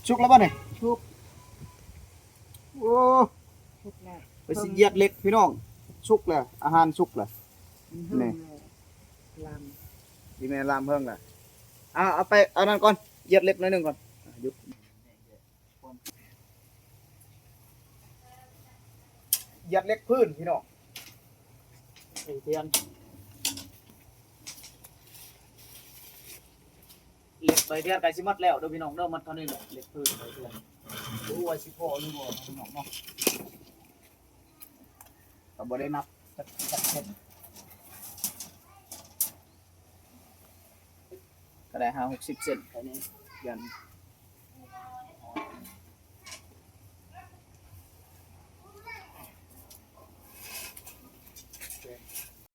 ສຸກແລ້ວບໍ່ນີ້? ສຸກ. ໂອ້ ສຸກແລ້ວ. ໄປຊິຢຽດເຫຼັກພີ່ນ້ອງ. ສຸກແລ້ວ ອາຫານສຸກແລ້ວ. ນີ້ ອີແມ່ລາມເຫິງລະ. ເອົາ ເອົາໄປ ເອົານັ້ນກ່ອນ ຢຽດເຫຼັກໜ້ອຍໜຶ່ງກ່ອນ. ອ່າ ຢຸດ. ຢຽດເຫຼັກພື້ນພີ່ນ້ອງ. ເຫຼັກໄປເທື່ອໃກ້ຊິໝົດແລ້ວເດີພີ່ນ້ອງເດີ. ໝົດເທົ່ານີ້ແຫຼະ ເຫຼັກພື້ນໄປເທື່ອ. ບໍ່ຮູ້ວ່າຊິພໍຫຼືບໍ່ພີ່ນ້ອງເນາະ. ກໍບໍ່ໄດ້ນັບຈັກ ຈັກເສັ້ນ ກໍໄດ້ຫ້າຫົກສິບເສັ້ນ. ອັນນີ້ ຢ້ານ